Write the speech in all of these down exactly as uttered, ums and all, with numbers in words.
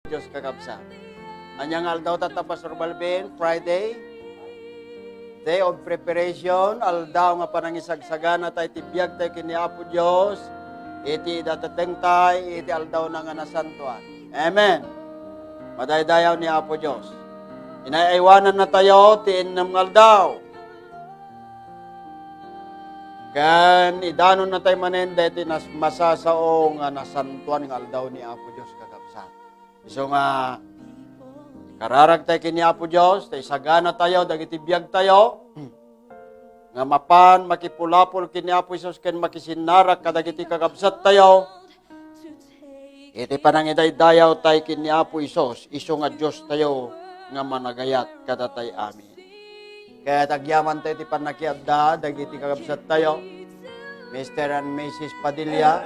Dios, kakabsat. Ania nga aldaw tatta, Pastor Balbin? Friday? Day of preparation, aldaw nga panangisagsagana tayo ti biag tayo ken ni Apo Dios, iti idatateng tayo, iti aldaw na nga nasantuan. Amen. Madaydayaw ni Apo Dios. Inay-aywanan na tayo ti innem nga aldaw. Ken idanon na tayo manen daytoy nas-, masasao nga nasantuan nga aldaw ni Apo Dios, kakabsat. Isu nga, kararag tayo ken ni Apo Dios, ta isagana tayo dagiti biag tayo, nga mapan makipulapol ken ni Apo Jesus ken makisinnarak kadagiti kakabsat tayo. Iti panangidaydayaw tayo ken ni Apo Jesus, isu nga Dios tayo nga managayat kadatayo amin. Ket agyaman tayo ti pannakiadda dagiti kakabsat tayo, Mister and Missus Padilla,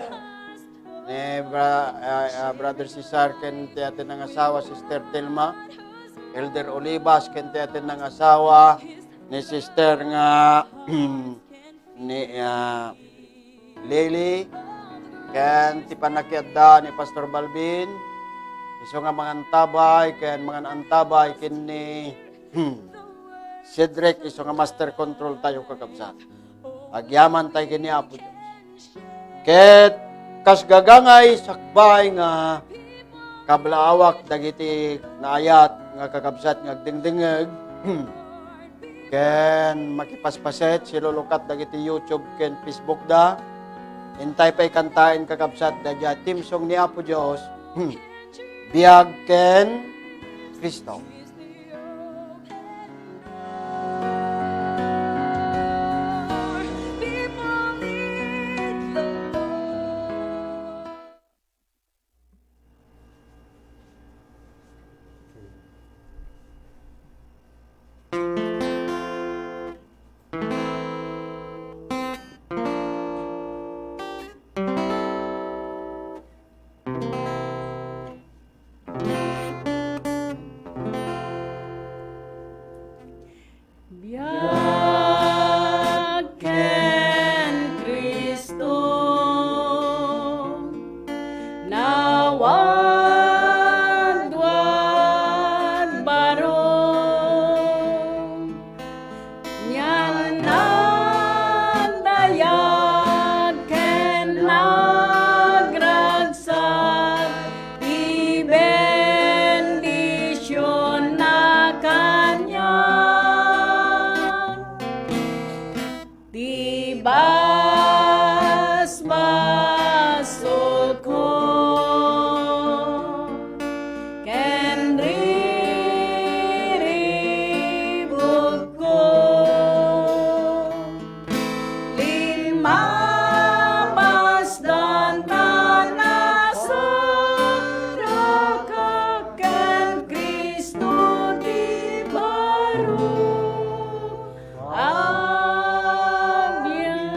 ni Bra-, ah, ah, Brother Cesar ken ti atin nga asawa, Sister Telma, Elder Olivas ken ti atin nga asawa, ni Sister nga, ni, ah, Lily, ken ti pannakiadda ni Pastor Balbin, isu nga mangantabay ken mangan-antabay ken ni Cedric, isu nga master control tayo, kakabsat. Agyaman tayo ken ni Apo Dios. Ket kas gagangay sakbay nga kablaawak dagiti naayat nga kakabsat nga agdengdengngeg, ken makipaspaset, silulukat dagiti YouTube ken Facebook da. Intay pay kantaen, kakabsat, daydiay theme song ni Apo Dios, Biag ken Cristo. Biag ken Cristo, nawadwad baro, nian nagdayag ken nagragsak, ti bendision na kaniak. Ti basbasolko ken riribukko, limmabasdan ta nasaraka ken Cristo ti baro a biag.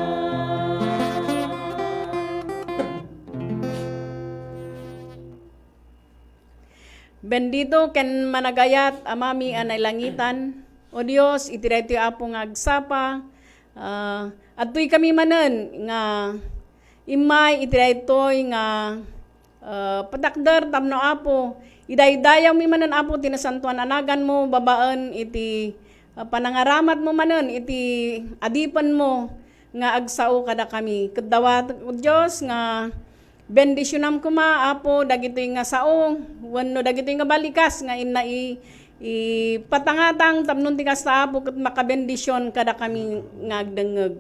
Bendito ken managayat, Amami a nailangitan. O Dios, iti daytoy, Apo, nga agsapa, ah, adtoy kami manen nga immay iti daytoy nga, ah, patakder tapno, Apo, idaydayawmi manen, Apo, ti nasantoan a naganmo babaen iti, ah, panangaramatmo manen iti adipenmo nga agsao kadakami. Ket dawatek, O Dios, nga bendisionam koma, Apo, dagitoy nga sao wenno dagitoy nga balikas nga inna i-, ipatangatang tapno ti kasta, Apo, ket makabendision kadakami nga agdengngeg.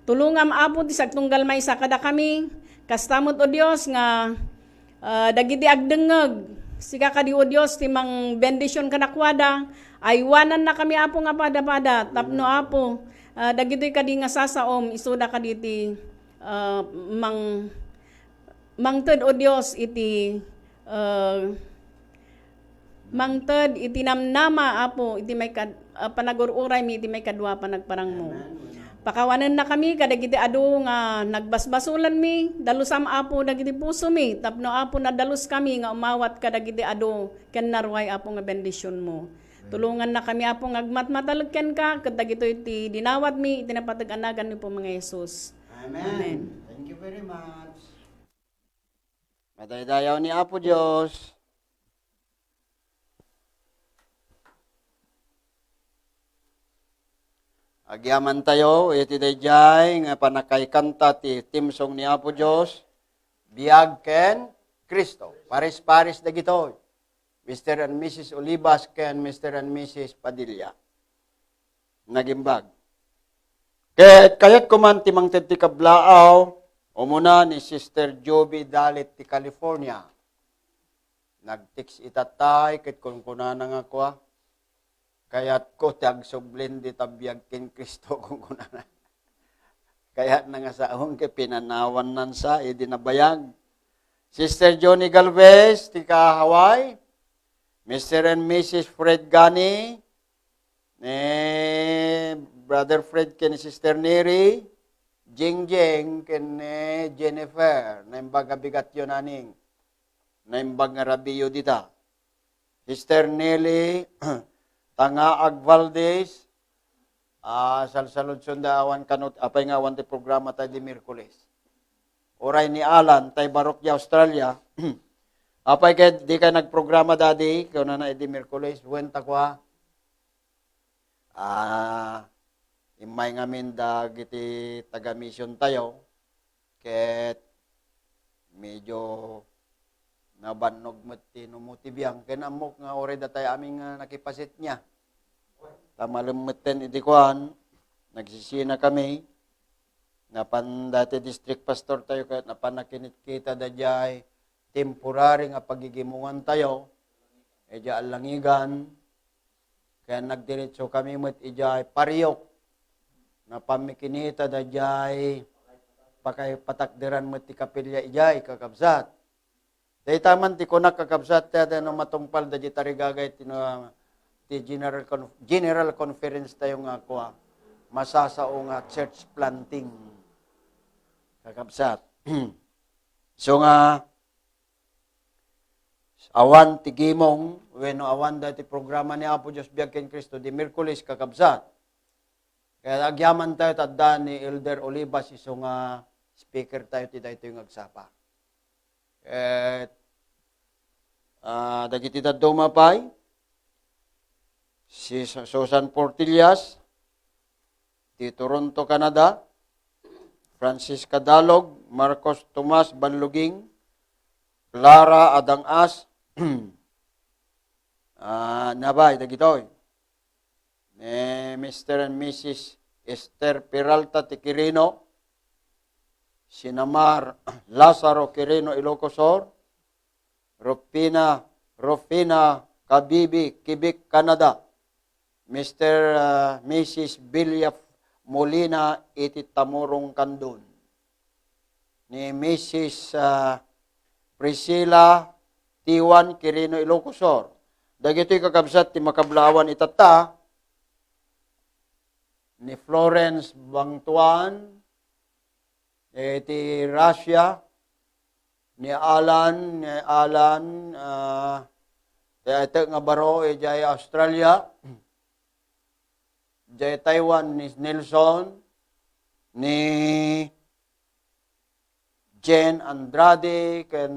Tulongam, Apo, ti sagtunggal maysa kadakami. Kasta met, O Dios, nga, ah, dagiti agdengngeg, sika kadi, O Dios, ti mangbendision kadakuada. Aywanannakami, Apo, nga pada-pada tapno, Apo, ah, dagitoy kadi nga sasaom, isuda kadi ti, ah, mang-, mangted, O Dios, iti, ah, mangted iti namnama, Apo, iti maikad-, ah, panagur-uraymi iti maikadua a panagparangmo. Amen. Pakawanennakami kadagiti adu nga nagbasbasolanmi, dalusam, Apo, dagiti pusomi, tapno, Apo, nadaluskami nga umawat kadagiti adu ken naruay, Apo, nga bendisionmo. Amen. Tulongannakami, Apo, nga agmatmatalek kenka, ket dagitoy ti dinawatmi iti napateg a naganmi, Apo, nga Jesus. Amen. Amen. Thank you very much. Madaydayaw ni Apo Dios. Agyamantayo iti daydiay nga pannakaykanta ti theme song ni Apo Dios, Biag ken Cristo. Paris-paris dagitoy, Mister and Missus Olivas ken Mister and Missus Padilla. Nagimbag. Ket kayatko man ti mangted ti kablaaw, umuna ni Sister Joby Dalit ti California. Nag-text itattay ket kunkunana nga kua, "Kayatko ti agsubli dita Biag ken Cristo," kunkunana. Kayatna nga saon ket pinanawannan sa idi nabayag. Sister Johnny Galvez ti ka Hawaii, Mister and Missus Fred Gani, ni Brother Fred ken Sister Neri, Jingjing ken ni Jennifer, naimbag a bigatyo naning, naimbag nga rabiyo dita. Sister Nelly Tangaag Valdez, ah, salsaludson da awan kano, apay nga awan ti programa tayo di Miyerkules. Uray ni Alan, tay barok di Australia. Apay kay di kay nagprograma, Daddy? Kunana idi Miyerkules, wen ta kua. Ah, immay ngamin dagiti taga-mission tayo, ket medyo nabannog met ti numo ti biang. Ken ammok nga uray datay amin nga nakipasit niya. Ta malem metten iti kuan, nagsisina kami. Napan dati district pastor tayo, ket napan nakinitkita daydiay temporary nga pagigimongan tayo, idiay Alangigan. Kaya nagdiretso kami met idiay Pariok. Napan mi kinita daydiay pakay patakderan met ti kapilya idiay, kakabsat. Dayta man ti kunak, kakabsat, ta no matungpal daydiay tarigagay ti, no, ti general con-, general conference tayo nga kua, masasao nga church planting, kakabsat. So nga, awan ti gimong, wenno awan daytoy programa ni Apo Dios Biag ken Cristo di Miyerkules, kakabsat. Kaya agyaman tayo, ta adda ni Elder Olivas isu nga speaker tayo ti daytoy nga agsapa. Ket, ah, dagiti dadduma pay, si Su-, Susan Portillas, ti Toronto, Canada, Francisca Dalog, Marcos Tomas Banluging, Clara Adangas, ah, nabay, dagitoy. Ni Mister and Missus Esther Peralta ti Quirino, Sinamar Lazaro Quirino, Ilocos Sur, Rufina, Rufina Kabibi, Quebec, Canada, Mister, ah, Missus Villa Molina iti Tamurong, Candon, ni Missus, ah, Priscilla Tiwan Quirino, Ilocos Sur. Dagitoy, kakabsat, ti makablaawan itatta, ni Florence Bangtuan, iti Russia, ni Alan, ni Alan, ah, ti aytek nga baro, idiay Australia, idiay Taiwan, ni Nelson, ni Jen Andrade, ken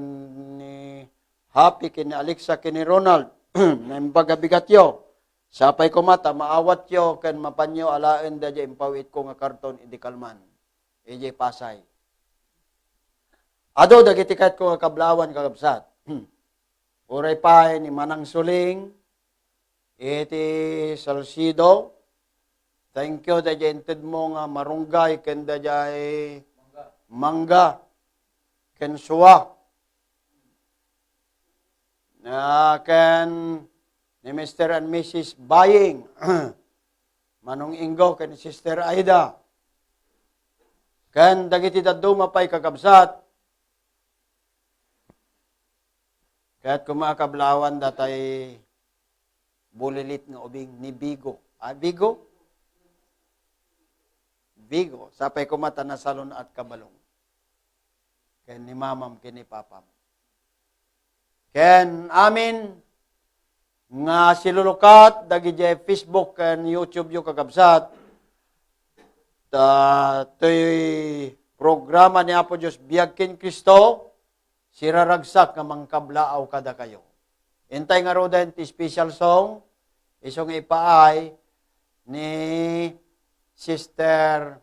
ni Happy, ken ni Alexa, ken ni Ronald. Naimbag a bigatyo. Sapay koma ta maawatyo ken mapanyo alaen daydiay impaw-itko nga karton idi kalman, idiay Pasay. Adu dagiti kayatko nga kablaawan, kakabsat. Uray pay ni Manang Suling iti Salcedo. Thank you, daydiay intedmo nga marunggay ken daydiay mangga ken sua. Ah, ken ni Mister and Missus Baying, Manong Ingo ken Sister Aida. Ken dagiti dadduma pay, kakabsat, kayatko nga kablaawan datay bulilit nga ubing ni Bigo. Ah, Bigo? Bigo. Sapay koma ta nasalun-at kabalong. Ken ni mamam, ken ni papam. Ken amin nga silulukat dagidiay Facebook ken YouTube yo, kakabsat. Ta, toy programa ni Apo Dios, Biag ken Cristo, siraragsak nga mangkablaaw kadakayo. Intay ngaruden ti special song, isu nga ipaay ni Sister,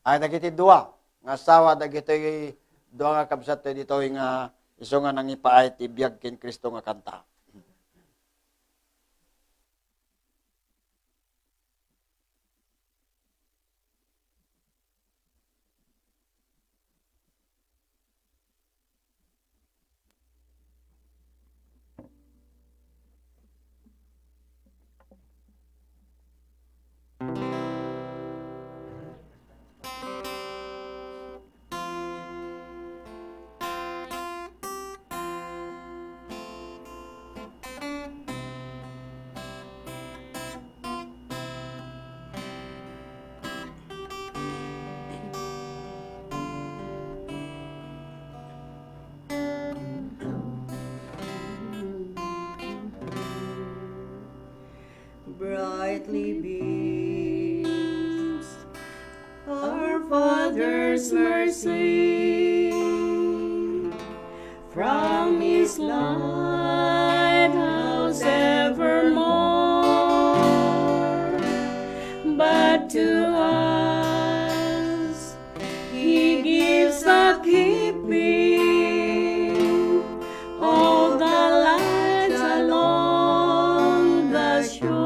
ay, dagiti dua nga asawa dagitoy dua nga kabsat ditoy nga isu nga nangipaay ti biag ken Cristo nga kanta. Brightly beams our Father's mercy from His lighthouse evermore. But to us He gives a keeping all the lights along the shore.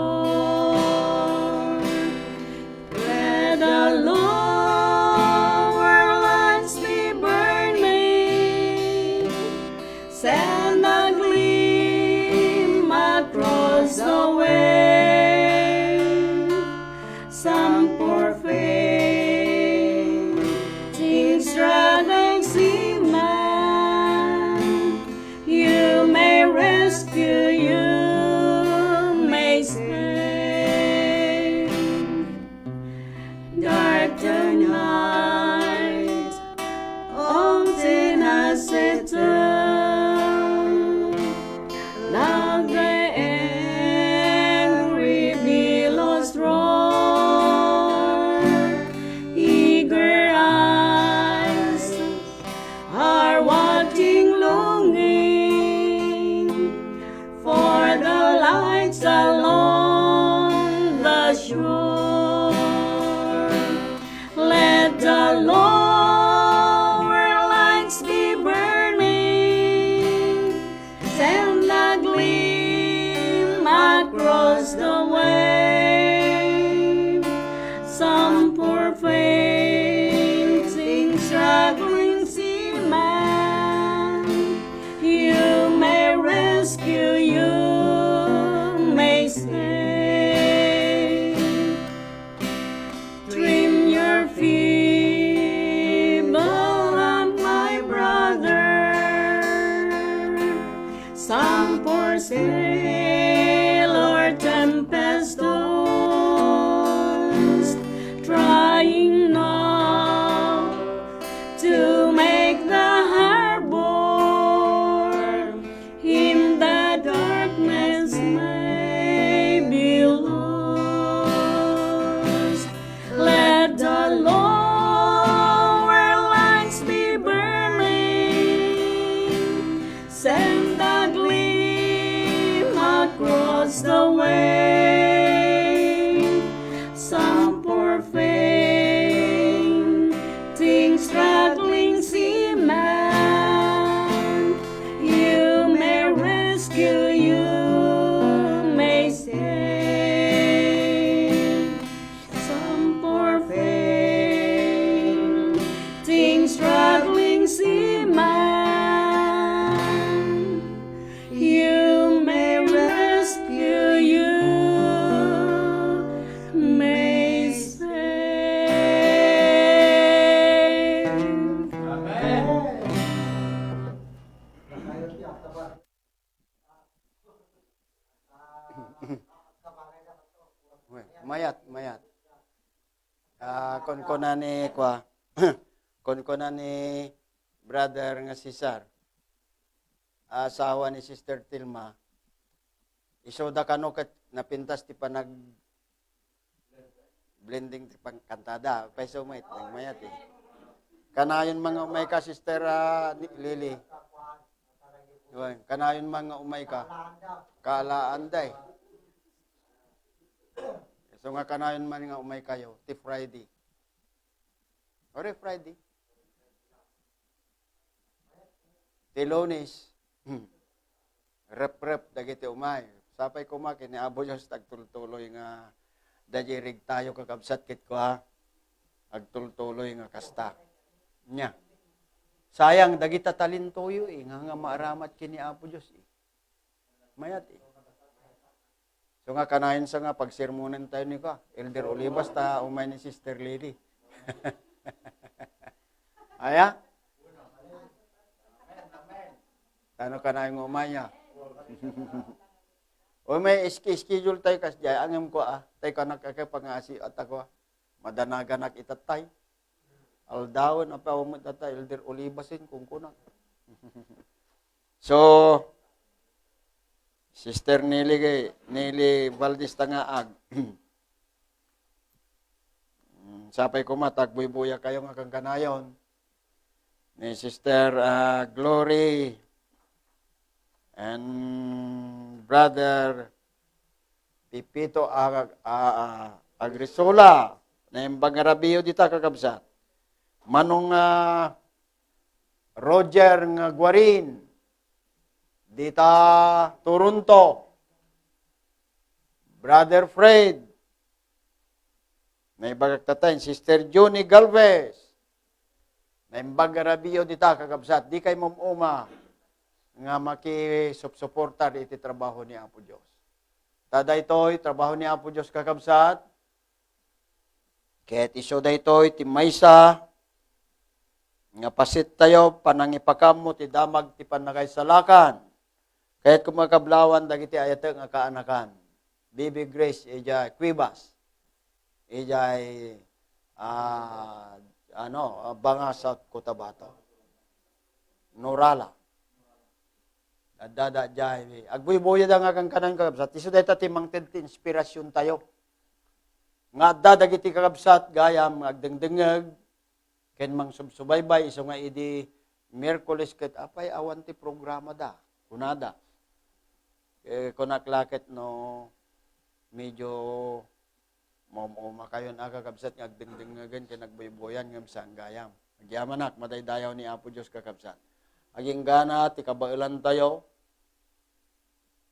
Let the lower lights be burning, send a gleam across the way. Some poor fainting, struggling seaman, you may rescue, you may save. Dark the night, all sin has settled. Loud the angry billows roar. Eager eyes are watching, longing for the lights along the shore. Let the lower lights be burning, send a gleam across the way. Some poor fainting, struggling seaman, you may rescue, you may save. Trim your feeble lamp, my brother. Some poor sailor, tempest tossed, trying now to make the harbor, in the darkness may be lost. Let the lower lights be burning, send a gleam across the way. Some poor fainting, struggling seaman, you may rescue, you may save. Some poor fainting, struggling seaman, you may rescue, you may save. Amen. Uy, mayat, mayat. Ah, kunkuna ni, kua, kunkuna ni brother nga Cesar, asawa ni Sister Tilma, isuda kano ket napintas ti panag-, blending ti pangkantada. Paiso met, nagmayat eh. Kanayon man nga umay ka, Sister, ah, ni-, Lily. Uy, kanayon man nga umay ka. Kaalaanda eh. So nga kanayon man nga umaykayo, ti Friday. Ore Friday. Ti Lunes. Hmm. Rep-rep dagiti umay. Sapay koma ken ni Apo Dios ti agtultuloy nga daydiay rigtayo, kakabsat, ket kua, agtultuloy nga kasta. Nya. Sayang dagita talentoyo, eh, nga, nga maaramat ken ni Apo Dios, eh. Mayat, eh. So nga kanayon sa nga pagsermonan tayo ni ka, Elder Olivas, ta umay ni Sister Lily. Aya? Tano kanayon nga umay niya? O may iski-schedule tayo kas jay, angem ko, ah. Tayo kanak ake pangasi at ako, ah. Madanaganak itatay. Aldawen, apa, umay tatay, Elder Olivas, eh, kung kunang. So, Sister Nelly, Nelly Valdez Tangaag. Mm, sapay koma, tagbuybuya kayo nga kankanayon. Ni Sister, ah, Glory and Brother Pipito Ag-, ah, ah, Agrisola. Naimbag nga rabiyo dita, kakabsat. Manong, ah, Roger nga Guarin. Dita Toronto. Brother Fred. Naimbagak tatta, Sister Junie Galvez. Naimbag nga rabiyo dita, kakabsat. Di kay mum-uma nga makisupsuportar iti trabaho ni Apo Dios. Ta daytoy, trabaho ni Apo Dios, kakabsat. Ket isu daytoy ti maysa nga pasittayo, panangipakammo ti damag ti pannakaisalakan. Kayatko makablawan dagiti ayatek nga kaanakan. Baby Grace, idiay Cuevas. Idiay, ah, ano, ah, Banga, South Cotabato. Norala. Adda da jay. Agbuybuya da nga kankanan, kakabsat. Isu dayta ti mangted ti inspirasyon tayo. Nga adda dagiti kakabsat gayam nga agdengdengngeg ken mangsubsubaybay isu nga idi Miyerkules ket, "Apay, awan ti programa da?" kunada. Eh, kunak la ket no medyo mum-uma kayon a, kakabsat, nga agdengdengngegen ken agbuybuyan ngem saan gayam. Agyamanak, madaydayaw ni Apo Dios, kakabsat. Aginggana ti kabaelantayo,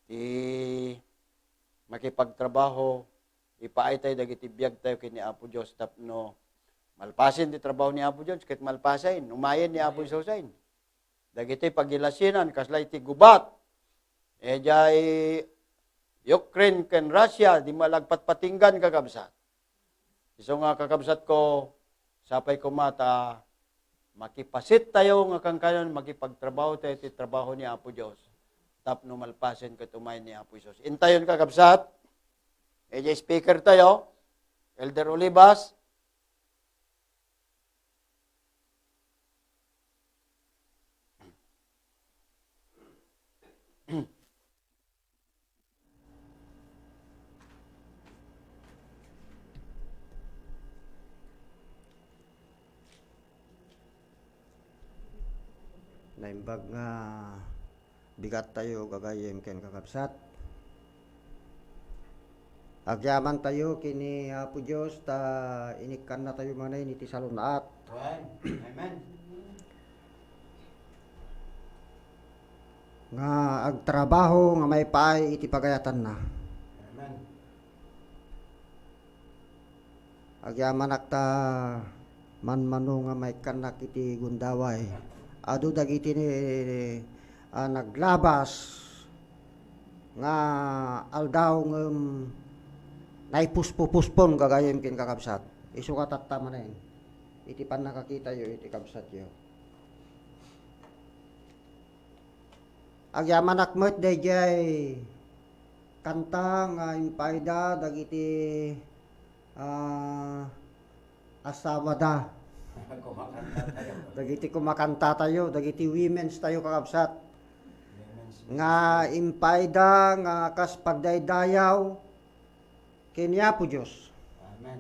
ti makipagtrabaho, ipaaytay dagiti biagtayo ken ni Apo Dios tapno malpasen ti trabaho ni Apo Dios, ket malpasen, umayen ni Apo Jesusen. Dagiti pagilasinan, kasla iti gubat. Idiay Ukraine ken Russia, di malagpatpatinggan, kakabsat. Isu nga, kakabsat ko, sapay koma ta makipasit tayo nga kankanon, makipagtrabaho tayo ti trabaho ni Apo Dios tapno malpasen ket umay ni Apo Jesus. Intayon, kakabsat, idiay speaker tayo, Elder Olivas. Naimbag nga bigat tayo, gagayyem ken kakabsat. Agyaman tayo ken ni Apo Dios ta inikkanna tayo manen iti salun-at. Amen. Amen. Nga agtrabaho nga maipaay iti pagayatanna. Amen. Agyamanak ta manmano nga maikkannak iti gundaway. Adu dagiti ni, a, naglabas nga aldaw ngem naipuspupuspon gagayyem ken kakabsat. Isu nga tatta manen iti pannakakitayo iti kabsatyo. Agyamanak met daydiay kanta nga impaayda dagiti, ah, asawada. Kumakanta tayo. Dagiti kumakanta tayo, dagiti women's tayo, kakabsat. Women's Nga ministry. Impaayda nga kas pagdaydayaw ken ni Apo Dios. Amen.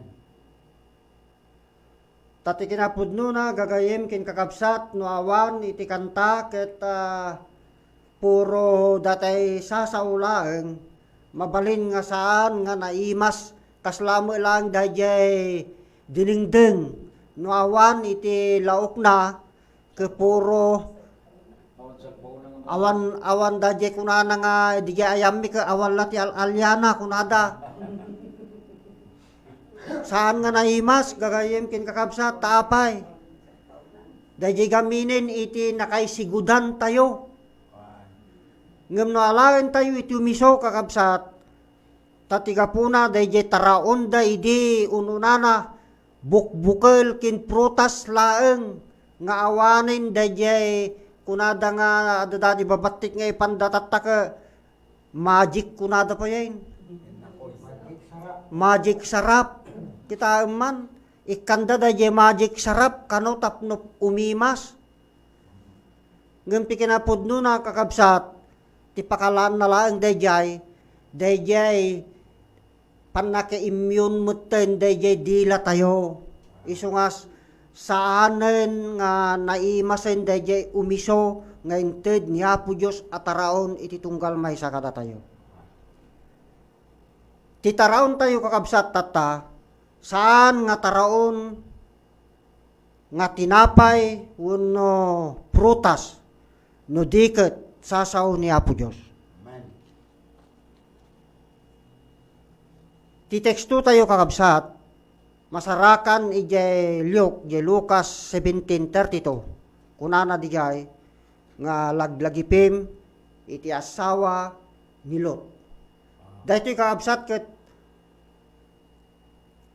Ta ti kinapudnona, gagayyem ken kakabsat, no awan iti kanta ket, ah, puro datay sasao laeng, mabalin nga saan nga naimas Kasla met laeng daydiay dinengdeng no awan iti laokna, ket puro awan, awan daydiay kunana nga, "Daydiay ayammi ket awan la ti al-aliana," kunada. Saan nga naimas, gagayyem ken kakabsat, ta apay? Daydiay gaminen iti nakaisigudantayo. Ngem no alaentayo iti umiso, kakabsat, ta ti gapuna daydiay taraonda idi un-unana, bukbukel ken prutas laeng nga awanen daydiay kunada nga adda dadi babattik nga ipanda tatta ket magic kunada payen. Magic sarap. Kitaem man, ikkanda daydiay magic sarap kano tapno umimas. Ngem ti kinapudnona, kakabsat, ti pakalaanna laeng daydiay, daydiay pannakaimmun metten daydiay dilatayo. Isu nga s-, saanen nga naimasen daydiay umiso nga inted ni Apo Dios a taraon iti tunggal maysa kadatayo. Ti taraontayo, kakabsat, tatta, saan nga taraon nga tinapay wenno prutas, no di ket sasao ni Apo Dios. Amen. Ti tekstotayo, kakabsat, masarakan idiay Luke, idiay Lucas seventeen thirty-two. Kunana idiay nga laglagipem iti asawa ni Lot. Daytoy, kakabsat, ket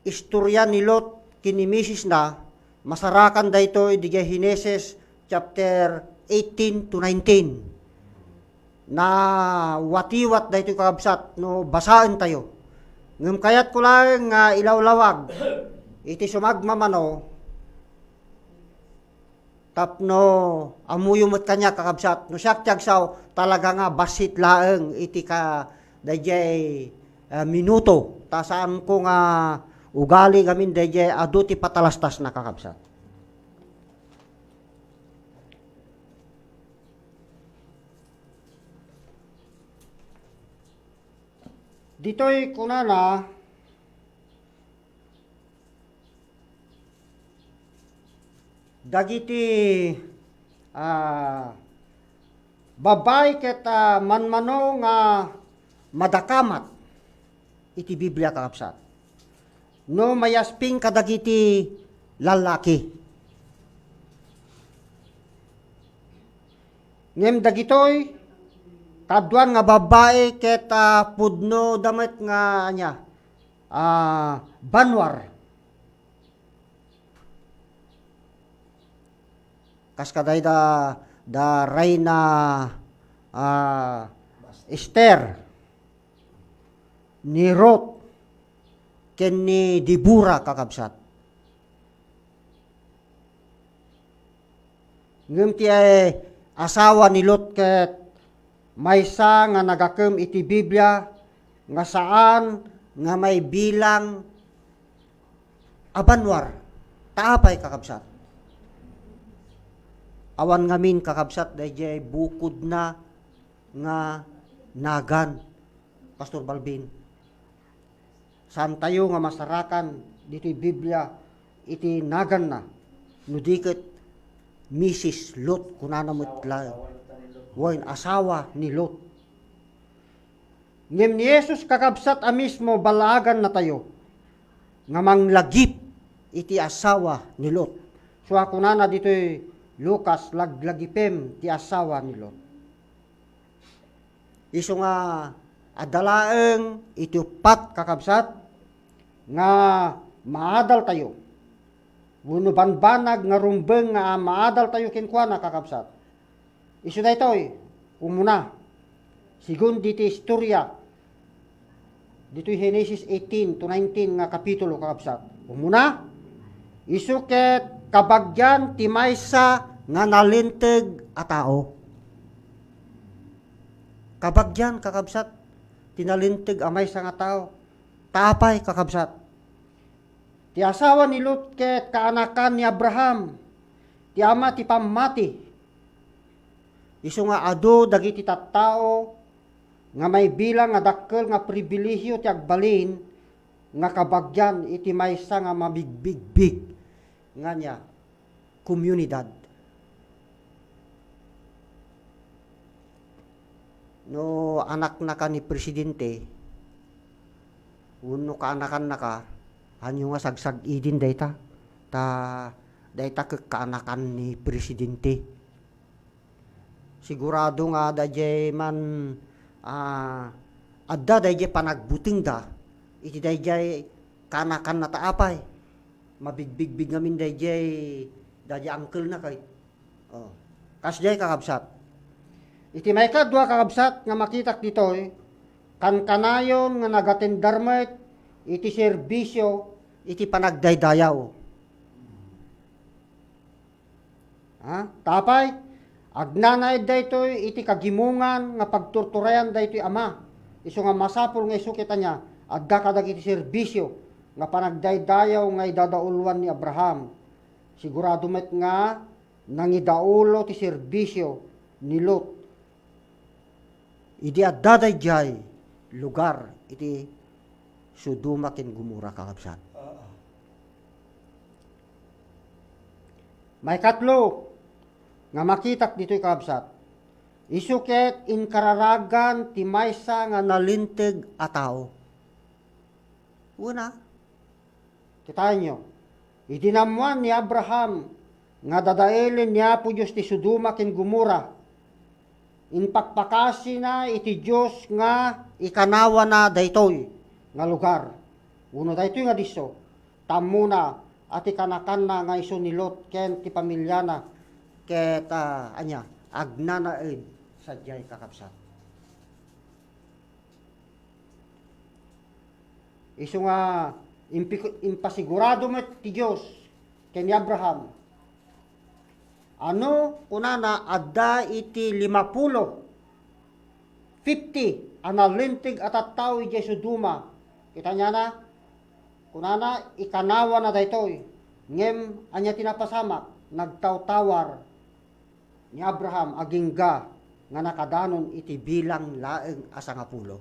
istorya ni Lot ken ni misisna, masarakan daytoy idiay Genesis chapter eighteen to nineteen. Nawatiwat daytoy, kakabsat, no basaentayo. Ngem kayatko laeng nga ilawlawag iti sumagmamano tapno ammoyo met kaniak, kakabsat. No siak ti agsao, talaga nga bassit laeng iti ka-, daydiay, ah, minuto. Ta saanko nga ugali ngamin daydiay adu ti patalastasna, kakabsat. Ditoy kunana, dagiti, ah, babbai ket, ah, manmano nga madakamat iti Biblia, kakabsat, no mayasping kadagiti lallaki. Ngem dagitoy, kaduan nga babbai ket, ah, pudnoda met nga ania, ah, banwar. Kas kadayda, da Reina, ah, Esther, ni Ruth, ken ni Debora, kakabsat. Ngem ti, eh, asawa ni Lot ket maysa nga nagakem iti Biblia nga saan nga maibilang a banwar. Ta apay, kakabsat? Awan ngamin, kakabsat, daydiay bukodna nga nagan, Pastor Balbin. Saantayo nga masarakan ditoy Biblia iti naganna, no di ket Misis Lot, kunana met laeng. Wen, asawa ni Lot. Ngem ni Jesus, kakabsat, a mismo ballaagannatayo nga manglagip iti asawa ni Lot. Sua kunana ditoy Lucas, "Laglagipem ti asawa ni Lot." Isu nga adda laeng iti uppat, kakabsat, nga maadaltayo. Wenno banbanag nga rumbeng nga maadaltayo kenkuana, kakabsat. Isu daytoy, umuna, sigun diti istorya, ditoy Genesis eighteen to nineteen nga kapitulo, kakabsat. Umuna, isu ket kabagian ti maysa nga nalinteg a tao. Kabagian, kakabsat, ti nalinteg a maysa nga tao. Ta apay, kakabsat? Ti asawa ni Lot ket kaanakan ni Abraham, ti ama ti pammati. Isu nga adu dagiti tattao nga maibilang nga dakkel nga pribilehio ti agbalin nga kabagian iti maysa nga mabigbigbig nga ania, komunidad. No anaknaka ni presidente, wenno kaanakannaka, haanyo nga sagsag-idin dayta. Ta dayta ket kaanakan ni presidente. Sigurado nga daydiay man, ah, adda daydiay panagbutengda iti daydiay kaanakanna ta apay. Mabigbigbig ngamin daydiay, daydiay uncle-na kay. Oh. Kasdiay, kakabsat. Iti maikadua, kakabsat, nga makitak ditoy, kankanayon nga nagatendar met iti serbisio iti panagdaydayaw. Ha? Ta apay, agnanaed daytoy iti kagimongan nga pagturturayan daytoy ama. Isu nga masapul nga isu ket ania, adda kadagiti serbisio nga panagdaydayaw nga idadauluan ni Abraham. Sigurado met nga nangidaulo ti serbisio ni Lot idi adda daydiay lugar iti Sodoma ken Gomorra, kakabsat. Maikatlo nga makitak ditoy, kakabsat, isu ket inkararagan ti maysa nga nalinteg a tao. Una, kitaenyo, idi naammoan ni Abraham nga dadaelen ni Apo Dios ti Sodoma ken Gomorra, impakpakasina iti Dios nga ikanawana daytoy nga lugar. Wenno daytoy nga disso, ta ammona a ti kanakanna nga isu ni Lot ken ti pamiliana ket, ah, ania, agnanaed sadiay, kakabsat. Isu nga impi-, impasigurado met ti Dios ken ni Abraham. Ano, kunana, adda iti limapulo, fifty, a nalinteg a tattao idiay Sodoma. Kita niana, kunana, ikanawana daytoy. Ngem ania ti napasamak? Nagtawtawar ni Abraham agingga nga nakadanon iti bilang laeng a sangapulo,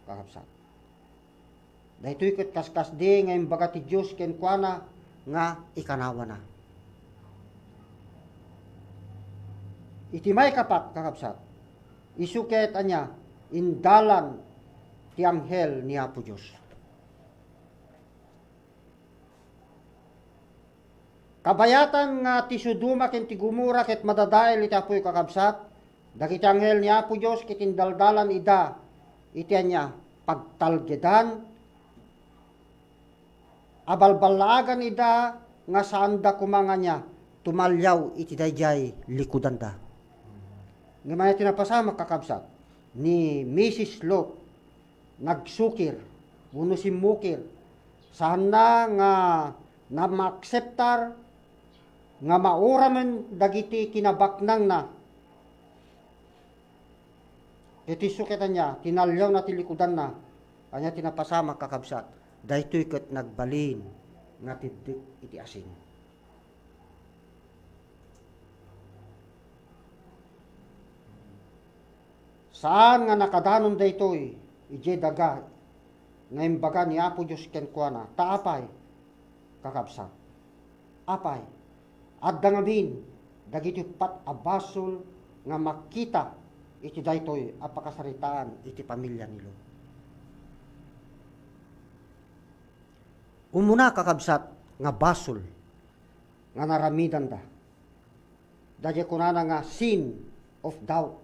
kakabsat. Daytoy ket kaskasdi nga imbaga ti Dios kenkuana nga ikanawana. Iti maikapat, kakabsat, isu ket ania, indalan ti anghel ni Apo Dios. Kabayatan nga ti Sodoma ken ti Gomorra ket madadael iti apuy, kakabsat, dagiti anghel ni Apo Dios ket indaldalan ida iti ania, pagtalgedan, abalballaagan ida nga saanda koma nga ania, tumaliaw iti daydiay likudanda. Ngem ania ti napasamak, kakabsat? Ni Misis Lot, nagsukir wenno simmukir. Saanna nga na-, maakseptar nga mauramen dagiti kinabaknangna. Ket isu ket ania, tinaliawna ti likudanna. Ania ti napasamak, kakabsat? Daytoy ket nagbalin nga tiddek iti asin. Saan nga nakadanon daytoy idiay daga nga imbaga ni Apo Dios kenkuana. Ta apay, kakabsat? Apay, adda ngamin dagiti uppat a basol nga makita iti daytoy a pakasaritaan iti pamilia ni Lot. Umuna, kakabsat, nga basol nga naramidanda. Daydiay kunana nga sin of doubt.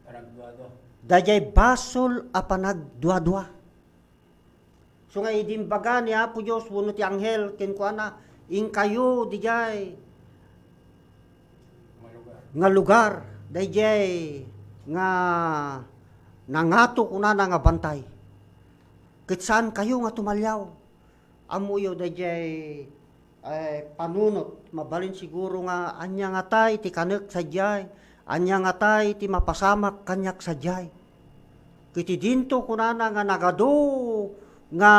Panagduadua. Daydiay basol a panagduadua. So nga idi imbaga ni Apo Dios wenno ti anghel kenkuana, "Inkayo didiay nga lugar, daydiay nga nangato kunana nga bantay. Ket saankayo nga tumaliaw." Ammoyo daydiay, eh, panunot, mabalin siguro nga, "Ania ngata ti kanek sadiay? Ania ngata ti mapasamak kaniak sadiay?" Ket idinto kunana nga nagadu nga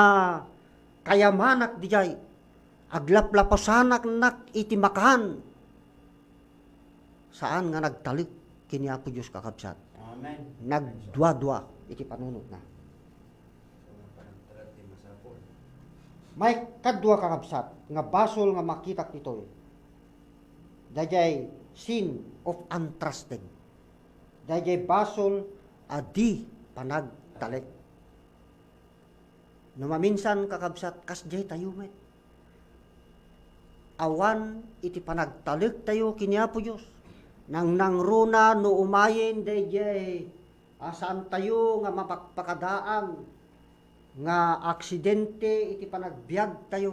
kayamanak didiay, aglaplapasanaknak iti makan. Saan nga nagtalek ken ni Apo Dios, kakabsat. Amen. Nagduadua iti panunotna. Panagtalek ti masapul. Maikadua, kakabsat, nga basol nga makitak ditoy, daydiay sin of untrusting. Daydiay basol a di panagtalek. No maminsan, kakabsat, kasdiay tayo met. Awan iti panagtalek tayo ken ni Apo Dios. Nangnangruna no umayen daydiay a saan tayo nga mapakpakadaang nga aksidente iti panagbiag tayo.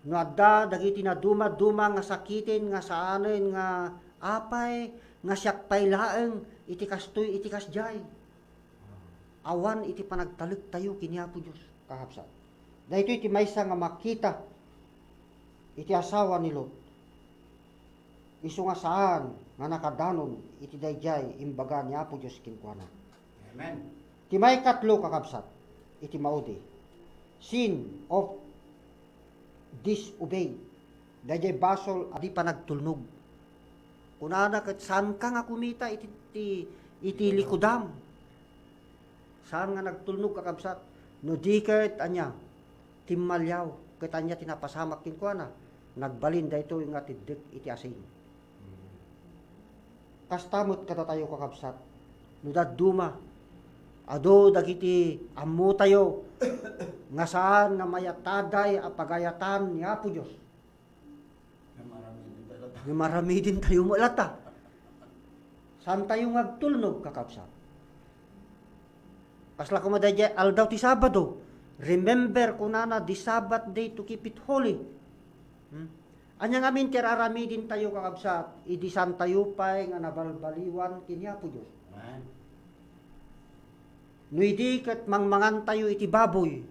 No adda dagiti nadumaduma nga sakiten nga saanen nga apay nga siak pay laeng iti kastoy, iti kasdiay. Awan iti panagtalek tayo ken ni Apo Dios, kakabsat. Daytoy ti maysa nga makita iti asawa ni Lot. Isu nga saan nga nakadanon iti daydiay imbaga ni Apo Dios kenkuana. Amen. Ti maikatlo, kakabsat, iti maudi, sin of disobey. Daydiay basol a di panagtulnog. Kunana ket, "Saanka nga kumita iti, iti, iti likudam." Saan nga nagtulnog, kakabsat? No di ket ania, timmaliaw, ket ania ti napasamak kenkuana? Nagbalin daytoy nga tiddek iti asin. Kasta met kadatayo, kakabsat. No dadduma, adu dagiti ammotayo nga saan nga mayataday a pagayatan ni Apo Dios. Nga maramidin tayo met latta. Saan tayo nga agtulnog, kakabsat? Kasla koma daydiay aldaw ti Sabado. Remember, kunana, "The Sabbath day to keep it holy." Hmm? Ania ngamin ti ar-aramiden tayo, kakabsat, idi saan tayo pay nga nabalbaliwan ken ni Apo Dios? Amen. No idi ket mangmangan tayo iti baboy,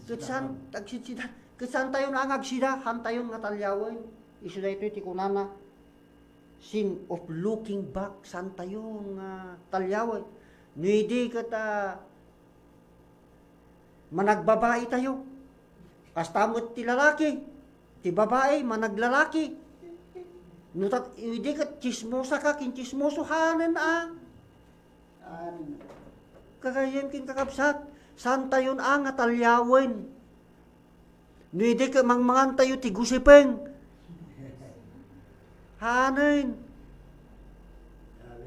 ket saan, agsidsida, ket saan tayo nga agsida, han tayo nga talliawen. Isu daytoy ti kunana, sin of looking back, saan tayo nga talliawen. No idi ket, ah, managbabai tayo, kasta met ti lalaki, ti babai, managlalaki. No tat-, idi ket tsismosa ka, ken tsismoso hanen a. Amen. Gagayyem ken kakabsat, saan tayon a nga talliawen. No idi ket mangmangan tayo ti gusipeng. Hanen.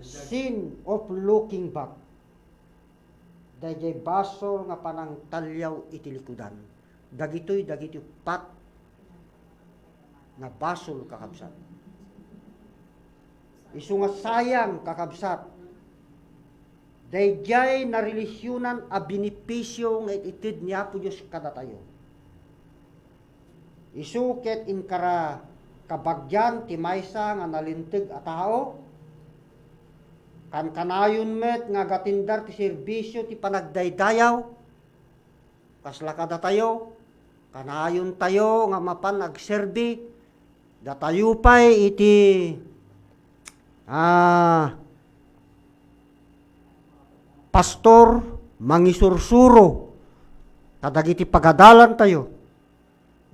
Sin of looking back. Daydiay basol nga panangtalliaw iti likudan. Dagitoy, dagiti uppat nga basol, kakabsat. Isu nga sayang, kakabsat, daydiay narelisionan a benepisio nga it-ited ni Apo Dios kadatayo. Isu ket inkara kabagian ti maysa nga nalinteg a tao, kankanayon met nga agatindar ti serbisio ti panagdaydayaw, kasla kadatayo, kanayontayo nga mapan agserbi, datayo pay iti, ah, pastor, mangisursuro kadagiti pagadalantayo,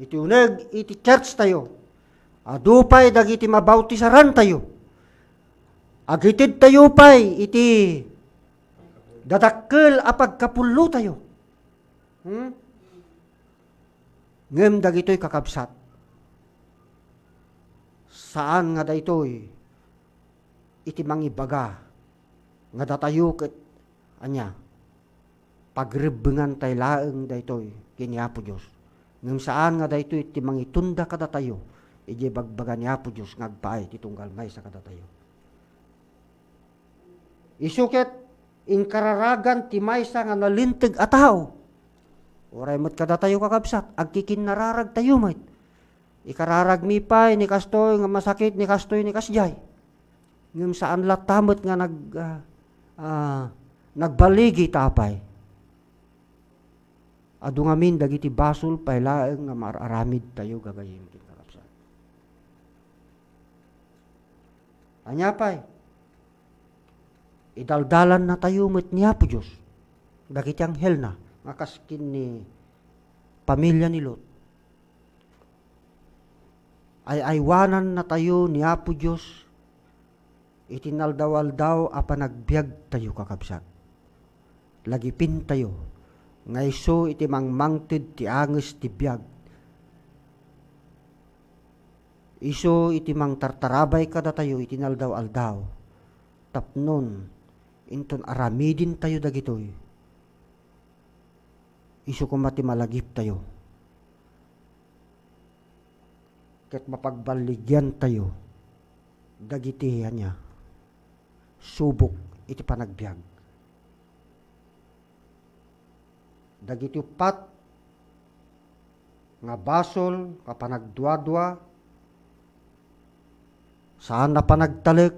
iti uneg iti church tayo, adu pay dagiti mabautisarantayo, agited tayo pay iti dadakkel a pagkapullotayo. Hmm? Ngem dagitoy, kakabsat, saan nga daytoy iti mangibaga nga datayo ket ania, pagrebbengantay laeng daytoy ken ni Apo Dios. Ngem saan nga daytoy ti mangitunda kadatayo idiay bagbaga ni Apo Dios nga agpaay ti tunggal maysa kadatayo. Isu ket inkararagan ti maysa nga nalinteg a tao. Uray met kadatayo, kakabsat, agkikinnararagtayo met. Ikararagmi pay ni kastoy nga masakit, ni kastoy, ni kasdiay. Ngem saan latta met nga nag-, ah, ah, nagballigi ta apay. Adu ngamin dagiti basol pay laeng nga maar-aramidtayo, gagayyem ken kakabsat. Ania pay? Idaldalannatayo met ni Apo Dios dagiti anghelna nga kas ken ni pamilia ni Lot. Ay-aywanannatayo ni Apo Dios iti naldaw-aldaw a panagbiagtayo, kakabsat. Lagipintayo nga isu iti mangmangted ti anges ti biag. Isu iti mangtartarabay kadatayo iti inaldaw-aldaw, tapnon inton aramidentayo dagitoy, isu koma ti malagiptayo ket mapagballigiantayo dagiti ania, subok iti panagbiag. Dagiti uppat nga basol nga panagduadua, saan a panagtalek,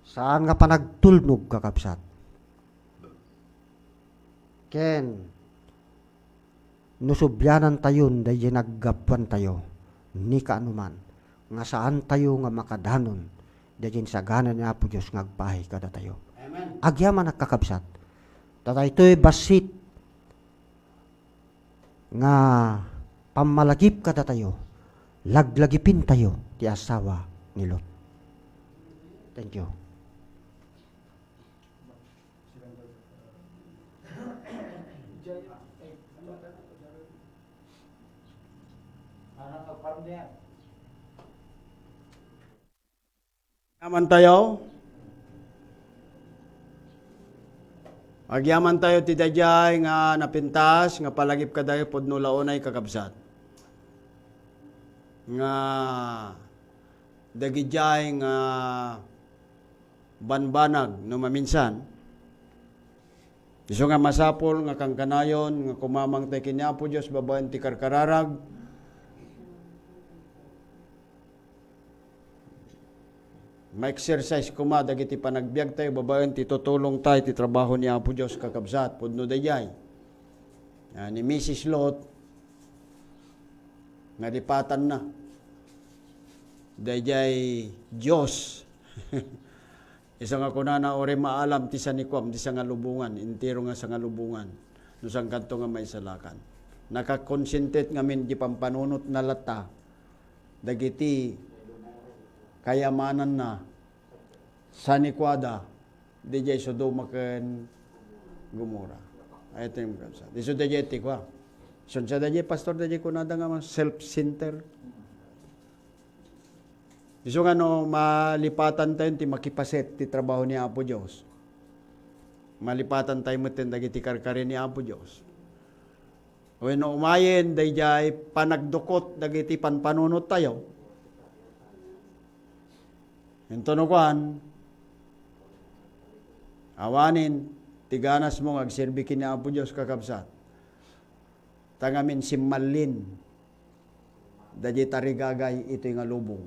saan nga panagtulnog, kakabsat. Ken no sublianantayon daydiay naggapuantayo, ni kaanoman, nga saantayo nga makadanon daydiay sagana ni Apo Dios nga agpaay kadatayo. Amen. Agyamanak, kakabsat, ta daytoy bassit nga pammalagip kadatayo, laglagipentayo ti asawa ni Lot. Thank you. Agyamantayo. Agyamantayo ti daydiay nga napintas nga palagip kadayo pudno la unay, kakabsat. Nga dagidiay nga banbanag no maminsan. Isu nga masapul nga kankanayon nga kumamangtay ken ni Apo Dios babaen ti karkararag. Ma-exercise koma dagiti panagbiagtayo babaen ti tutulongta iti trabaho ni Apo Dios, kakabsat. Pudno daydiay. Ah, ni Missus Lot, nalipatanna daydiay Dios. Isu nga kunana, uray maalam ti sanikuam, ti sangalubongan, entero nga sangalubongan, no saankanto nga maisalakan. Naka-concentrate ngamin di pampanunotna latta dagiti kayamananna, sanikuada, didiay Sodoma ken Gomorra. Ay, ito yung kakabsat. Isu didiay ti kua. Sunsa didiay, pastor, didiay kunada nga self-center. Isu nga no malipatantayo ti makipaset ti trabaho ni Apo Dios, malipatantayo met dagiti karkari ni Apo Dios. Wenno umayen daydiay panagdukot dagiti panpanunottayo. Inton no kuan, awanen ti ganasmo nga agserbi ken ni Apo Dios, kakabsat. Ta ngamin simmallin dagiti tarigagay iti nga lubong.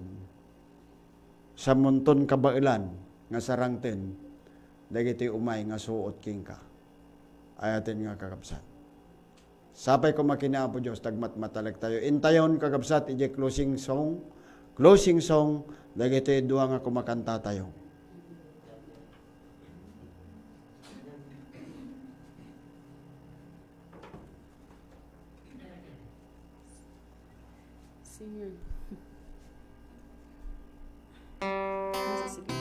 Sammonton kabaelan nga sarangten dagiti umay nga suot kenka. Ayaten nga kakabsat. Sapay koma ken ni Apo Dios, tagmatmatalektayo. Intayon, kakabsat, idiay closing song, closing song, dagiti dua nga kumakantatayo. Singer. Sige.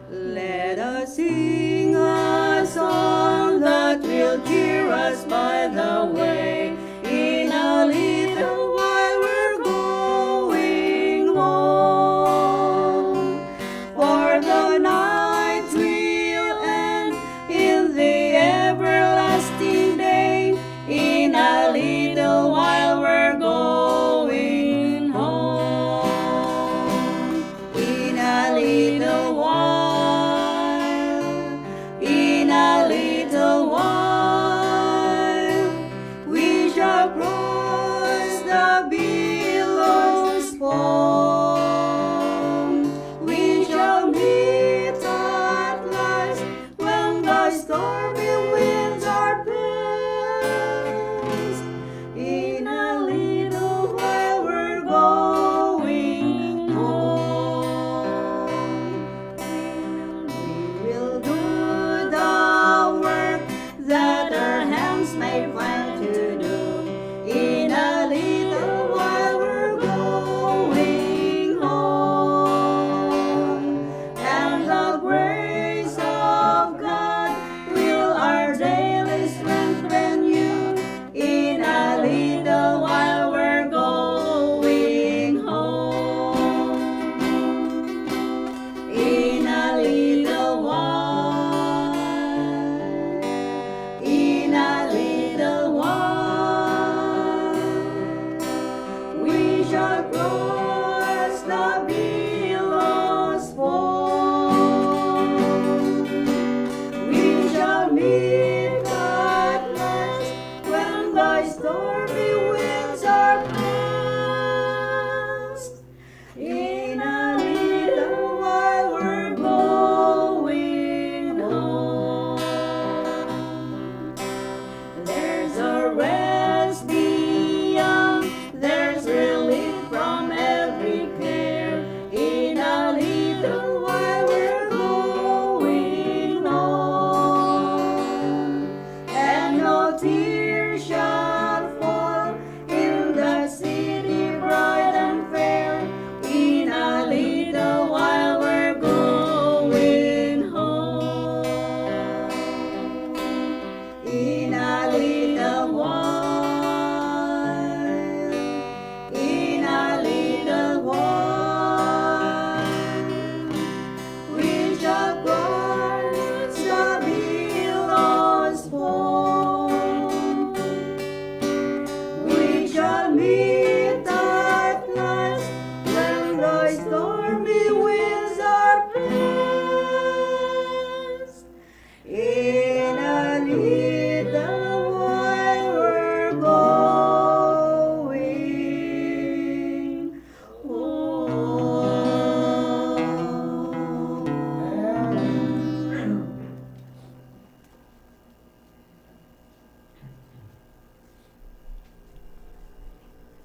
Let us sing a song that will cheer us by the way. In a little while we're going home. For the night will end in the everlasting day. In a little while we're going home. In a little while.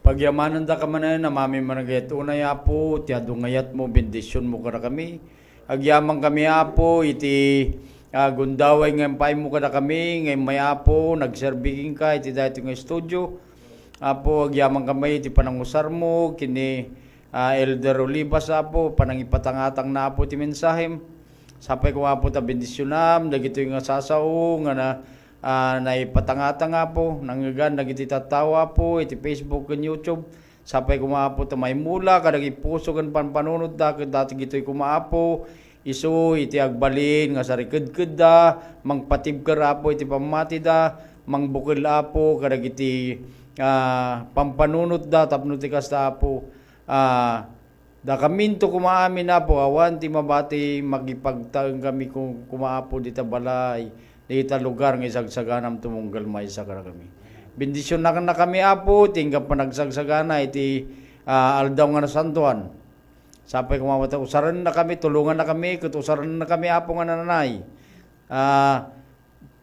Pagyamanandaka manen, Amami, managayat unay, Apo, ti adu nga ayatmo, bendisionmo kadakami. Agyamankami, Apo, iti, ah, gundaway nga impaaymo kadakami, nga immay, Apo, nagserbi kenka iti daytoy nga studio. Apo, agyamankami iti panangusarmo, ken ni, ah, Elder Olivas, Apo, panangipatangatangna, Apo, ti mensahem. Sapay koma, Apo, ta bendisionam, dagitoy nga sasao, nga na, ah, naipatangatang, Apo, nangngegan dagiti tattao, Apo, iti Facebook ken YouTube. Sapay koma, Apo, ta maimula kadagiti puso ken panpanunotda, ket dagitoy koma, Apo, isu iti agbalin nga sarikedkedda, mangpatibker, Apo, iti pammatida, mangbukel, Apo, kadagiti, ah, pampanunotda, tapno ti kasta, Apo, ah, dakaminto koma amin, Apo, awan ti mabati, makipagtaengkami ku-, koma, Apo, dita balay, dita lugar nga isagsaganam tumunggal maysa kadakami. Bendisionakannakami, Apo, ti inka panagsagsagana iti, ah, aldaw nga nasantoan. Sapay koma, Apo, ta usarennakami, tulongannakami, ket usarennakami, Apo, nga nananay. Ah,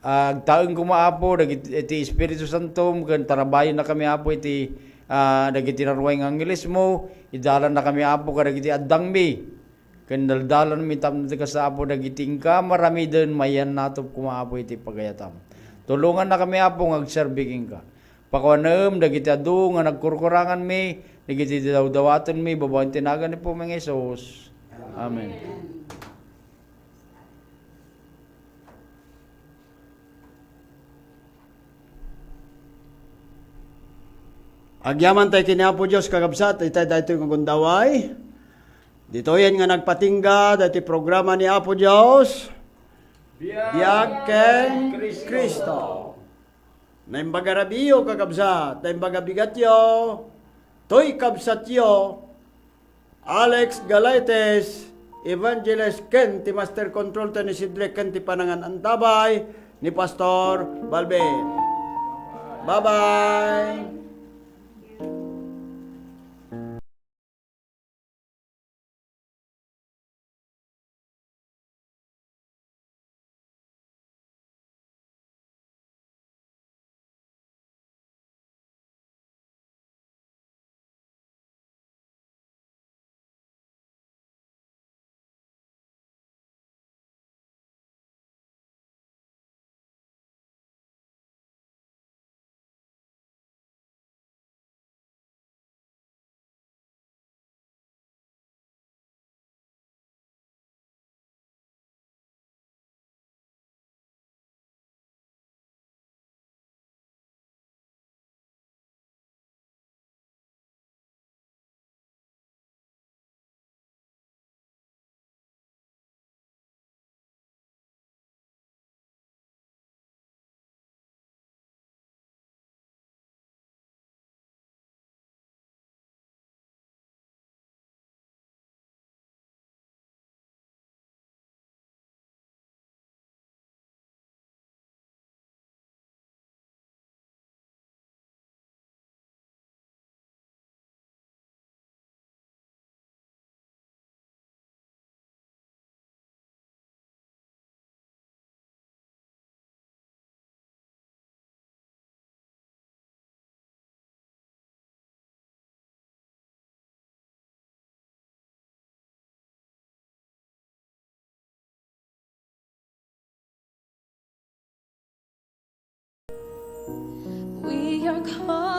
Agtaeng koma, Apo, dagiti, iti Espiritu Santom, ken tarabayennakami, Apo, iti, ah, dagiti naruay nga angelesmo, idalannakami, Apo, kadagiti addangmi, ken daldalanmi tapno ti kasta, Apo, dagiti inka maramiden, mayannatop koma, Apo, iti pagayatam. Tulongannakami, Apo, nga agserbi kenka. Pakuanem dagiti adu nga nagkurkuranganmi, dagiti dawdawatenmi, babaen ti nagan ni Pumeng Jesus. Amen. Agyamantay ken ni Apo Dios, kakabsat, itay daytoy nga gundaway. Ditoyen nga nagpatingga daytoy programa ni Apo Dios. Biag ken Cristo. Naimbag a rabiyo, kakabsat, naimbag a bigatyo, toy kabsatyo, Alex Galaites, Evangelist ken ti Master Control, Tony Sidre, ken ti panangan-antabay ni Pastor Balbin. Bye-bye! We are called